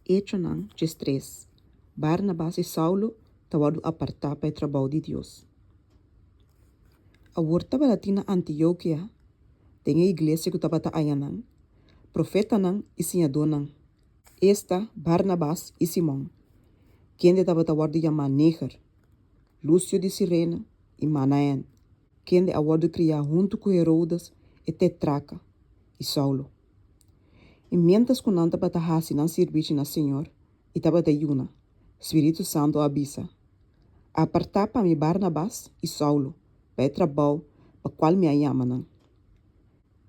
Echonan 13, Barnabas i Saulo ta wòrdu apartá pa e trabou di Dios. Awor tabata tin na Antiokia, den e iglesia ku tabata ayanan, profetanan i siñadónan, esta, Barnabas i Simon, kende tabata wòrdu yamá Neger, Lusio di Sirene i Manaen, kende a wòrdu kriá huntu ku Herodes e tetraka, i Saulo. I miéntras ku nan tabata hasi nan sirbishi na Señor i tabata yuna, Spiritu Santu a bisa, Apartá pa mi Barnabas i Saulo pa e trabou pa kual mi a yama nan.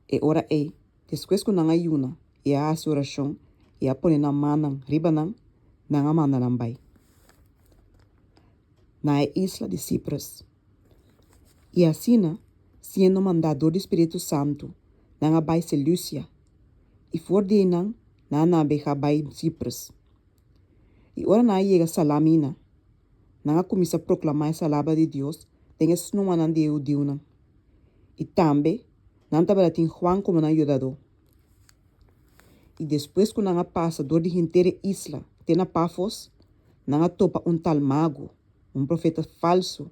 E ora ei, despues ku nan a yuna i a hasi orashon i a pone nan mannan riba nan, nan a manda nan bai na e isla di Cyprus. I asina, siendo mandá dor di Spiritu Santu, nan a bai Seleucia, i for di einan nan a nabegá bai Cyprus. I ora nan a yega Salamina, nan a kuminsá proklamá e salabra di Dios den e snoanan di e hudiunan. I tambe nan tabata tin Juan komo nan yudadó. I despues ku nan a pasa dor di henter e isla te na Pafos, nan a topa un tal mago, un profeta falsu,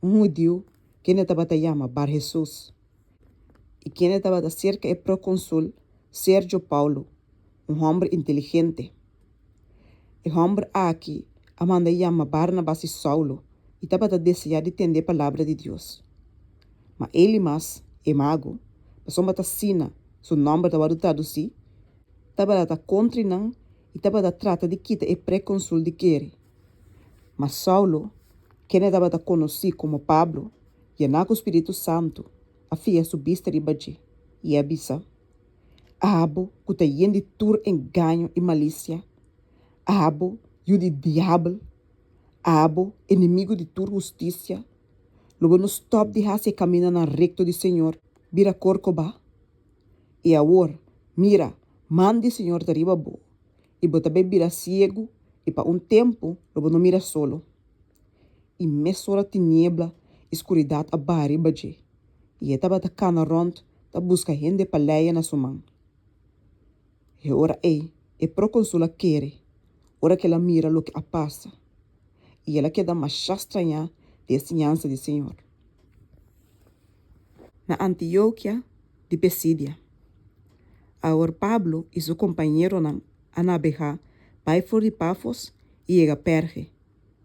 un hudiu kende tabata yama Bar-Hesus, i kende tabata serka e prokonsul Sergio Paulo, un hòmber inteligente. E hòmber aki a manda yama Barnabas i Saulo i tabata deseá di tende e palabra di Dios. Ma Elimas, e mago, pasobra ta asina su nòmber ta wòrdu tradusí, tabata ta kontri nan i tabata trata di kita e prekonsul di kere. Ma Saulo, kende tabata konosí komo Pablo, yená ku spiritu santu, a fiha su bista riba dje i a bisa, Abo ku ta yen di tur engaño i malisia, abo, yu di diabel, abo, enemigu di tur hustisia, lo bo no stòp di hasi e kamindanan rekto di Señor bira korkobá? I awor, mira, man di Señor ta riba bo, i bo ta bai bira siegu i pa un tempu lo bo no mira solo. I mesora tiniebla i skuridat a baha riba dje, i e tabata kana rònt ta buska hende pa leia na su man. E ora ei e prokonsul a kere ora ku el a mira loke a pasa, i el a keda mashá strañá di e siñansa di Señor. Na Antiokia di Pisidia. Awor Pablo i su kompañeronan a nabegá bai for di Pafos i yega Perge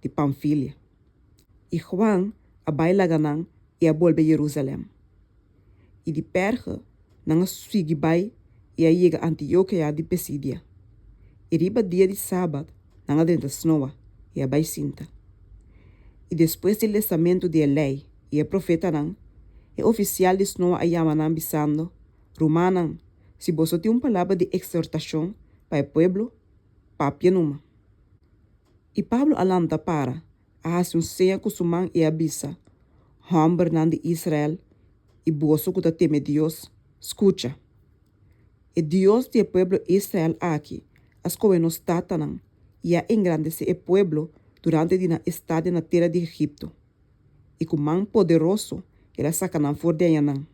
di Pamfilia. I Juan a bai laga nan i a bolbe Jerusalèm. I di Perge nan a sigui bai i a yega Antiokia di Pisidia. I riba dia di sabat nan a drenta snoa i a bai sinta. I despues di lesamentu di e Lei i e Profetanan, e ofisial di snoa a yama nan bisando, Rumannan, si boso tin un palabra di eksortashon pa e pueblo, papia numa. I Pablo a lanta para, a hasi un seña ku su man i a bisa, Hòmbernan di Israel i boso ku ta teme Dios, skucha! E Dios di e pueblo Israel aki a skohe nos tatanan i a engrandesé e pueblo durante di nan estadia na tera di Egipto, i ku man poderoso el a saka nan for di ayanan.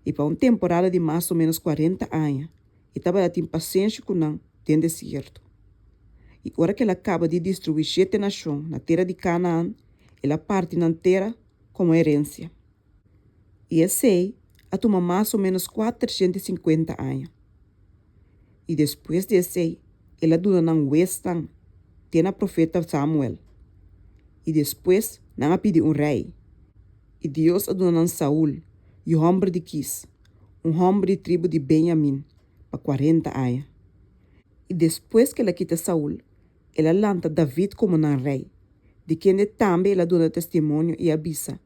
I pa un temporada di mas o ménos kuarenta aña e tabata tin pasenshi ku nan den desierto. I ora ku el a kaba di destruí shete nashon na tera di Kanaan, el a parti nan tera komo herensia. I esei a tuma mas o ménos kuatershent i sinkuenta aña. I despues di esei el a duna nan huesnan te na profeta Samuel. I despues nan a pidi un rei. I Dios a duna nan Saul, yu hòmber di Kis, un hòmber di tribu di Benyamin, pa kuarenta aña. I despues ku el a kita Saul, el a lanta David komo nan rei, di kende tambe el a duna testimonio i a bisa,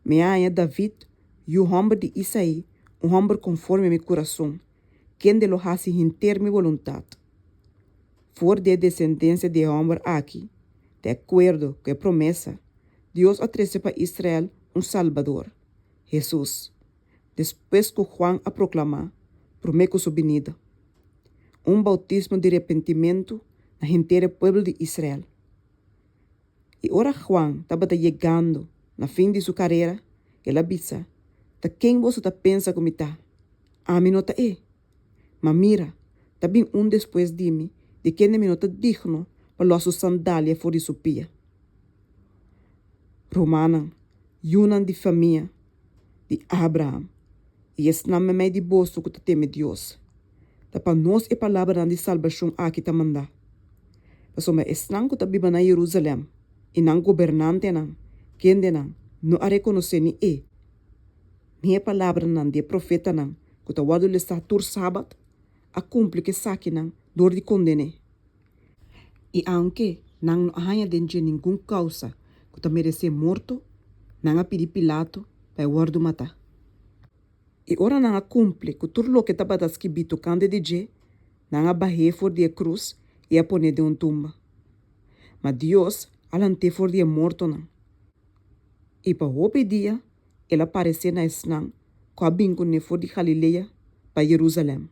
Mi a haña David, yu hòmber di Isaí, un hòmber konforme mi kurason, kende lo hasi henter mi boluntat. For di e desendensia di e hòmber akí, di akuerdo ku e promesa, Dios a trese pa Israel un Salbador, Hesus, despues ku Juan a proklamá promé ku su binida, un boutismo di repentimentu na henter e pueblo di Israel. I ora Juan tabata yegando na fin di su karera, el a bisa, Ta ken boso ta pensa ku mi ta? Ami no ta e. Ma mira, ta bin un despues di mi. di kende mi no ta digno pa lòs su sandalia for di su pia. Rumannan, yunan di famia di Abraham i esnan meimei di boso ku ta teme Dios, ta pa nos e palabranan di salbashon aki ta mandá. Pasobra esnan ku ta biba na Yerusalèm i nan gobernantenan, kendenan no a rekonosé ni e, ni e palabranan di e profetanan ku ta wòrdu lesá tur sabat, a kumpli ku esakinan dor di konden'é. I aunke nan no a haña den dje ningun kousa ku ta meresé morto, nan a pidi Pilato pa e wòrdu matá. I ora nan a kumpli ku tur loke tabata skibí tokante di dje, nan a bah'é for di e krus i a pon'é den un tumba. Ma Dios a lant'é for di e mortonan, i pa hopi dia el a paresé na esnan ku a bin kuné for di Galilea pa Yerusalèm.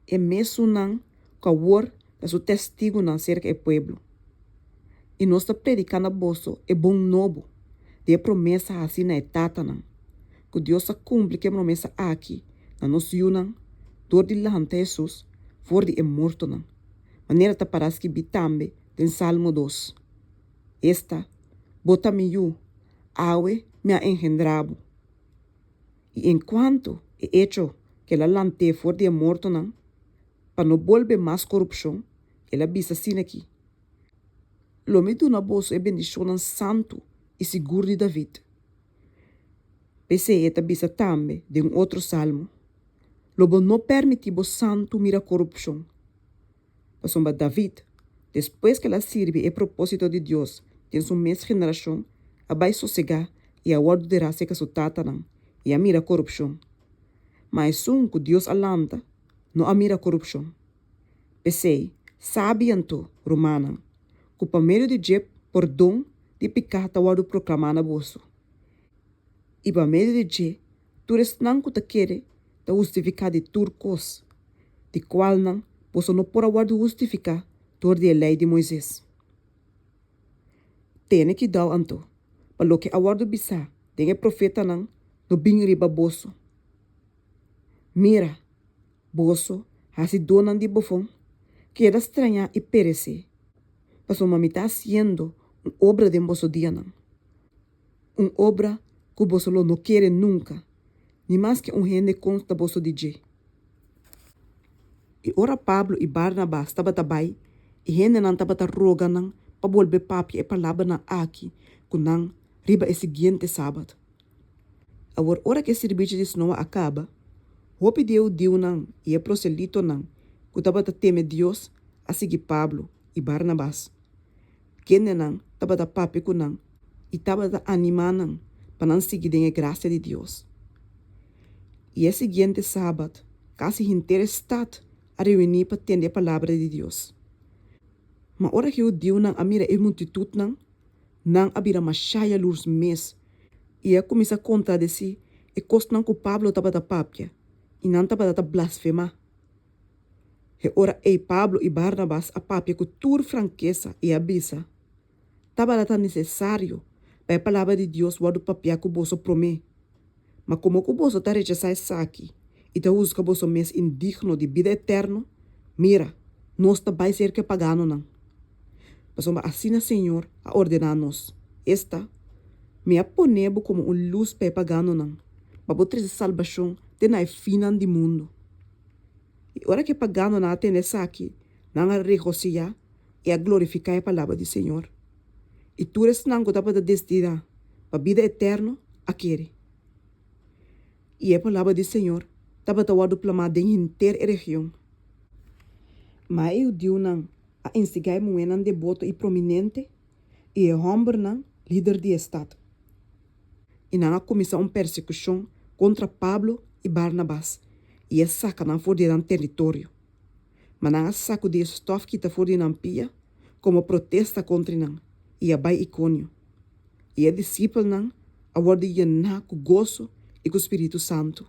E mesunnan ku awor ta su testigunan serka e pueblo. I nos ta prediká na boso e bon nobo di e promesa hasí na e tatanan, ku Dios a kumpli ku e promesa aki na nos yunan dor di lanta Hesus for di e mortonan, manera ta pará skibí tambe den Salmo dos, esta, Bo ta mi yu, awe mi a engendrá bo. I enkuanto e echo ku el a lant'é for di e mortonan, pa no bolbe mas korupshon, el a bisa asin'akí, Lo mi duna boso e bendishonnan santu i sigur di David. P'esei e ta bisa tambe den un otro salmo, Lo bo no pèrmití bo santu mira korupshon. Pasobra David, despues ku el a sirbi e propósito di Dios den su mes generashon, a bai sosegá i a wòrdu derá serka su tatanan i a mira korupshon. Ma esun ku Dios a lanta no a mira korupshon. P'esei, sabi anto, rumannan, ku pa medio di dje pordon di piká ta wòrdu proklamá na boso, i pa medio di dje Tur esnan ku ta kere ta hustifiká di tur kos, di kualnan boso no por a wòrdu hustifiká dor di e lei di Moises. Tene kidau anto, pa loke a wòrdu bisá den e profetanan no bin riba boso. Mira, boso, hasidónan di bofon, keda strañá i peresé, pasobra mi ta hasiendo un obra den boso dianan. Un obra ku boso lo no kere nunka, ni maske un hende konsta boso di dje. I ora Pablo i Barnabas tabata bai, e hendenan tabata roga nan pa bolbe papia e palabranan aki ku nan riba e siguiente sabat. Awor ora ku e sirbishi di snoa a kaba, hopi di e hudiunan i e proselitonan ku tabata teme Dios a sigui Pablo i Barnabas. Kendenan tabata papia ku nan i tabata animá nan pa nan sigui den e grasia di Dios. I e siguiente sabat, kasi henter e stat a reuní pa tende e palabra di Dios. Ma ora ku e hudiunan a mira e multitutnan, nan a bira mashá yalurs mes i a kuminsá kontradesí e kosnan ku Pablo tabata papia, i nan tabata ta blasfemá. E ora ei Pablo i Barnabas a papia ku tur frankesa i a bisa, Tabata ta nesesario pa e palabra di Dios wòrdu papiá ku boso promé. Ma komo ku boso ta rechasá esaki i ta husga boso mes indigno di bida eterno, mira, nos ta bai serka e paganonan. Pasobra asina Señor a ordená nos, esta, Mi a pone bo komo un lus pa e paganonan, pa bo trese salbashon te na e finnan di mundu. I ora ku e paganonan a tende esaki, nan a regosihá i a glorifiká e palabra di Señor. I tur esnan ku tabata destiná pa bida eterno a kere. I e palabra di Señor tabata wòrdu plamá den henter e region. Ma e hudiunan a instigá e muhénan deboto i prominente i e hòmbernan lider di e stat. I nan a kuminsá un persekushon kontra Pablo i Barnabas i a saka nan for di nan teritorio. Ma nan a sakudí e stòf kita for di nan pia komo protesta kontra nan i a bai Ikonio. I e disipelnan a wòrdu yená ku goso i ku spiritu santu.